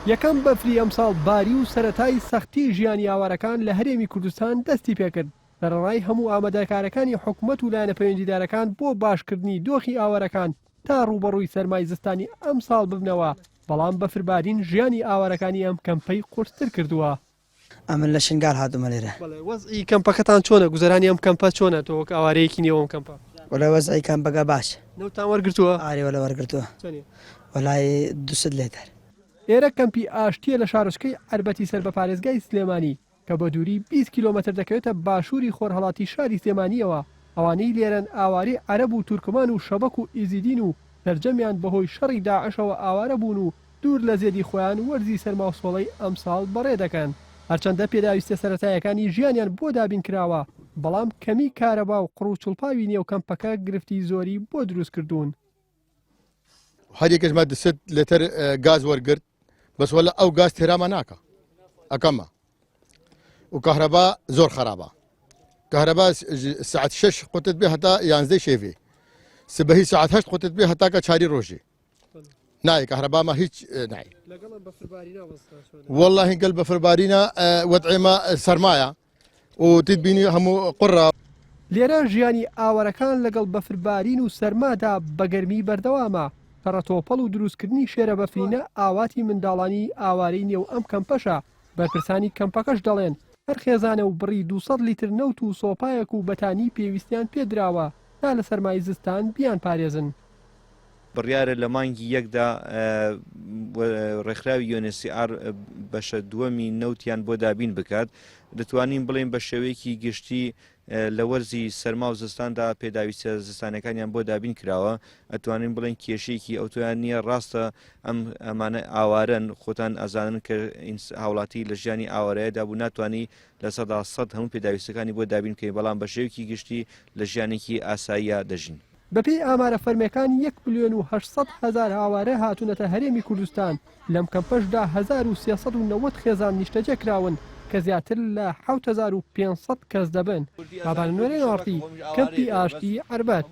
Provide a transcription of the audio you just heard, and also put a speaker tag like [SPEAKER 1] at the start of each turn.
[SPEAKER 1] یەکەم بەفری ئەمساڵ باری و سەرەتای سەختی ژیانی ئاوارەکان لە هەرێمی کوردستان دەستی پێکرد، سەرەڕای هەموو ئامادەکارەکانی حکومەت و لایەنە پەیوەندیدارەکان بۆ باشکردنی دۆخی ئاوارەکان تا ڕووبەڕووی سەرمای زستانی ئەمساڵ ببنەوە، بەڵام بەفربارین ژیانی ئاوارەکانی ئەم کەمپەی قورستر کردووە.
[SPEAKER 2] ئەمن لە شنگال هاتوومە لێرە.
[SPEAKER 1] بەڵێ وەزعی کەمپەکەتان چۆنە گوزەرانی ئەم کەمپە چۆنە تۆ وەک ئاوارەیەکی نێو ئەم کەمپە؟
[SPEAKER 2] وەلا وەزعی کەمپەکە باشە.
[SPEAKER 1] نەوتتان وەرگرتووە؟
[SPEAKER 2] ئاری وەلا وەرگرتووە.
[SPEAKER 1] چەنێ؟
[SPEAKER 2] وەلای دوسەد لێتەر.
[SPEAKER 1] ئێرە کەمپی ئاشتییە لە شارۆچکەی عەربەتی سەر بە پارێزگای سلێمانی کە بە دووری 20 کیلۆمەتر دەکەوێتە باشووری خۆرهەڵاتی شاری سلێمانییەوە، ئەوانەی لێرەن ئاوارەی عەرەب و تورکمان و شەبەک و ئیزیدین و سەرجەمیان بەهۆی شەڕی داعشەوە ئاوارە بوون و دوور لە زێدی خۆیان وەرزی سەرماوسۆڵەی ئەمساڵ بەڕێ دەکەن. هەرچەندە پێداویستیە سەرەتایەکانی ژیانیان بۆ دابین کراوە، بەڵام کەمی کارەبا و قوڕ و چڵپاوی نێو کەمپەکە گرفتی زۆری بۆ دروست کردوون.
[SPEAKER 3] هەر یەکێکمان 200 لتر گاز وەرگرت بەس وەلا ئەو گاز تێراما ناکە ئەکەمە و کەهرەبا زۆر خراپە کەهرەبا ساعت شش قوتت بێ هەتا یانزدەی شێوێ سبەهی ساعت هەشت قوتت بێ هەتاکە چاری ڕۆژێ نایە کەهرەباما هیچ نای والله گەل بەفربارینە وەدعێمە سەرمایە و تبینی هەموو قڕە.
[SPEAKER 1] لێرە ژیانی ئاوارەکان لەگەڵ بەفربارین و سەرمادا بە گەرمی بەردەوامە، تەڕەتۆپەڵ و دروستکردنی شێرە بەفرینە ئاواتی منداڵانی ئاوارەی نێو ئەم کەمپەشە، بەرپرسانی کەمپەکەش دەڵێن، هەر خێزانە و بڕی 200 لیتر نەوت و سۆپایەک و بەتانی پێویستیان پێدراوە تا لە سەرمای زستان بیانپارێزن.
[SPEAKER 4] بڕیارە لە مانگی یەکدا ڕێکخراوی UNHCR بەشە دووەمی نەوتیان بۆ دابین بکات. دەتوانین بڵێین بە شێوەیەکی گشتی لە وەرزی سەرما و زستاندا پێداویستە زستانەکانیان بۆ دابین کراوە. ئەتوانین بڵێین کێشەیەکی ئەوتۆیان نییە. ڕاستە ئەم ئەمانە ئاوارەن، خۆتان ئەزانن کە هاوڵاتی لە ژیانی ئاوارەیەدا بوو ناتوانی 100% هەموو پێداویستەکانی بۆ دابین بکەین، بەڵام بە شێوەیەکی گشتی لە ژیانێکی ئاساییە دەژین.
[SPEAKER 1] بەپێی ئامارە فەرمیەکان یەک ملیۆن و 800 هەزار ئاوارە هاتوونەتە هەرێمی کوردستان، لەم کەمپەشدا 1390 خێزان نیشتەجێ کراون کە زیاتر لە 7500 کەس دەبن. بابان نوێنەری ئاڕ تی، کەمپی ئاشتی، عەربەت.